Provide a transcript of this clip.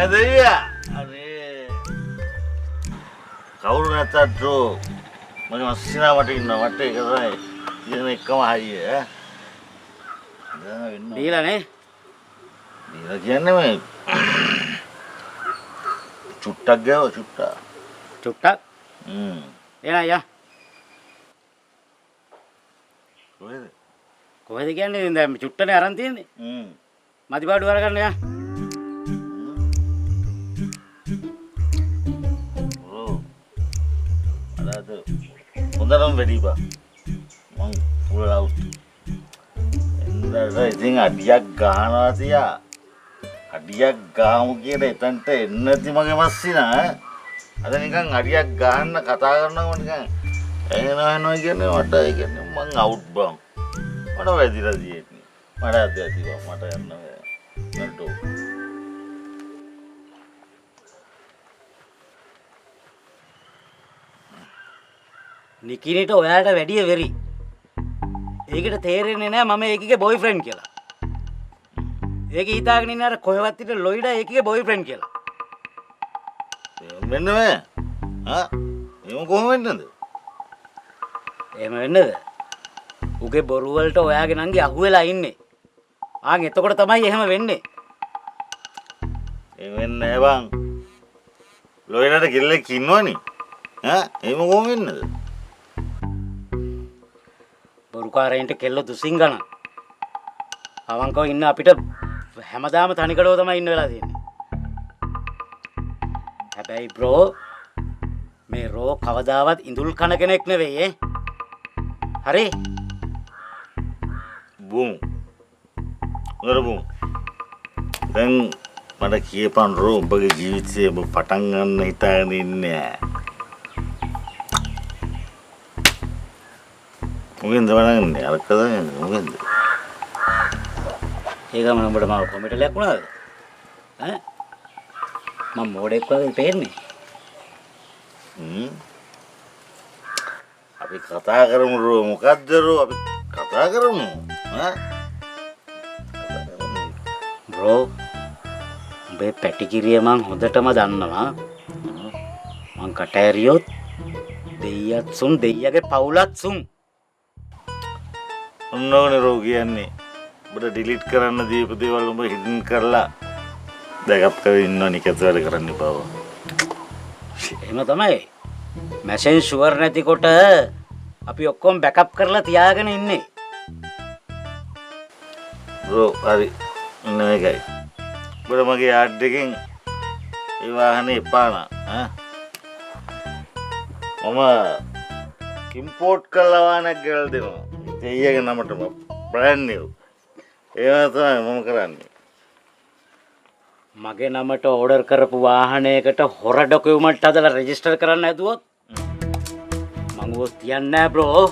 දෙයියා අනේ කවුරු නැතත් රෝ මගේ මස්සිනා මට ඉන්නවා. මට ඒක තමයි තියෙන එකම හයිය ඈ. දැන් වෙන්න දීලා නේ. දීලා කියන්නේ මේ චුට්ටක් ගාව චුට්ටා. චුට්ටක්? හ්ම්. එන අයියා. කොහෙද? කොහෙද කියන්නේ දැන් චුට්ටනේ අරන් තියෙන්නේ. හ්ම්. මදි පාඩු අරගන්න යා. ඔව්. අර අද හොඳටම වැඩි බා. මං ෆුල් අවුට්. එන්දට ඉතින් අඩියක් ගහනවා තියා. අඩියක් ගාමු කියලා එතනට එන්න නැති මගේ මස්සිනා ඈ. අද නිකන් අඩියක් ගහන්න කතා කරනකො නිකන් එනවා එනවා කියන්නේ මට ඒ කියන්නේ මං අවුට් බං. මට වැදිලා තියෙන්නේ. මට අද ඇති බං. මට යන්න බෑ. නටෝ. නිකිනිට ඔයාට වැඩිය වෙරි. ඒකට තේරෙන්නේ නෑ මම ඒකිගේ බොයිෆ්‍රෙන්ඩ් කියලා. ඒක හිතාගෙන ඉන්න අර කොහෙවත් හිට ලොයිඩා ඒකිගේ බොයිෆ්‍රෙන්ඩ් කියලා. එහෙම වෙන්න බෑ. ආ එහෙම කොහොම වෙන්නද? එහෙම වෙන්නද? උගේ බොරු වලට ඔයාගේ නංගි අහුවෙලා ඉන්නේ. ආන් එතකොට තමයි එහෙම වෙන්නේ. එහෙම වෙන්නේ නෑ බං. ලොයිඩාට කෙල්ලෙක් ඉන්නවනේ. ඈ එහෙම කොහොම වෙන්නද? බොරුකාරයින්ට කෙල්ල දුසින් ගණන්. අවංකව ඉන්න අපිට හැමදාම තනිකඩව තමයි ඉන්න වෙලා තියෙන්නේ. හැබැයි බ්‍රෝ මේ රෝ කවදාවත් ඉඳුල් කන කෙනෙක් නෙවෙයි ඈ. හරි? බුම්. හොඳට බුම්. දැන් මට කියපන් රෝ උඹගේ ජීවිතේ උඹ පටන් ගන්න හිතාගෙන ඉන්නේ ඈ. මොකෙන්ද පටන් ගන්නේ? අර කතාවේ මොකෙන්ද? ඒ ගමන උඹට මාව කොමිටලයක් වුණාද? ඈ? මං මෝඩෙක් වගේ පේන්නේ. හ්ම්. අපි කතා කරමු රෝ. මොකද්ද රෝ? අපි කතා කරමු. ඈ? බ්‍රෝ උඹේ පැටිකිරිය මං හොඳටම දන්නවා. මං කට ඇරියොත් දෙයියත් සුන් දෙයියගේ පවුලත් සුන්. ඔන්න ඕනේ රෝ කියන්නේ. උඹට ඩිලීට් කරන්න දීපු දේවල් උඹ හිඩන් කරලා බෑකප් කරගෙන ඉන්නවා නිකන් වැඩ කරන්න එපා බං. එහෙම තමයි. මැෂින් ෂුවර් නැතිකොට අපි ඔක්කොම බෑකප් කරලා තියාගෙන ඉන්නේ. බ්‍රෝ හරි. ඔන්න මේකයි. උඹට මගේ යාඩ් එකෙන් ඒ වාහනේ එපා නා ඈ. මම ඉම්පෝට් කරලා වාහනයක් ගෙනල්ලා දෙනවා. දෙයියගේ නමටම බ්‍රෑන්ඩ් නිව්. ඒවා තමයි මම කරන්නේ. මගේ නමට ඕඩර් කරපු වාහනයකට හොර ඩොකියුමන්ට් හදලා රෙජිස්ටර් කරන්න හැදුවොත් මං ඌව තියන්නේ නෑ බ්‍රෝ.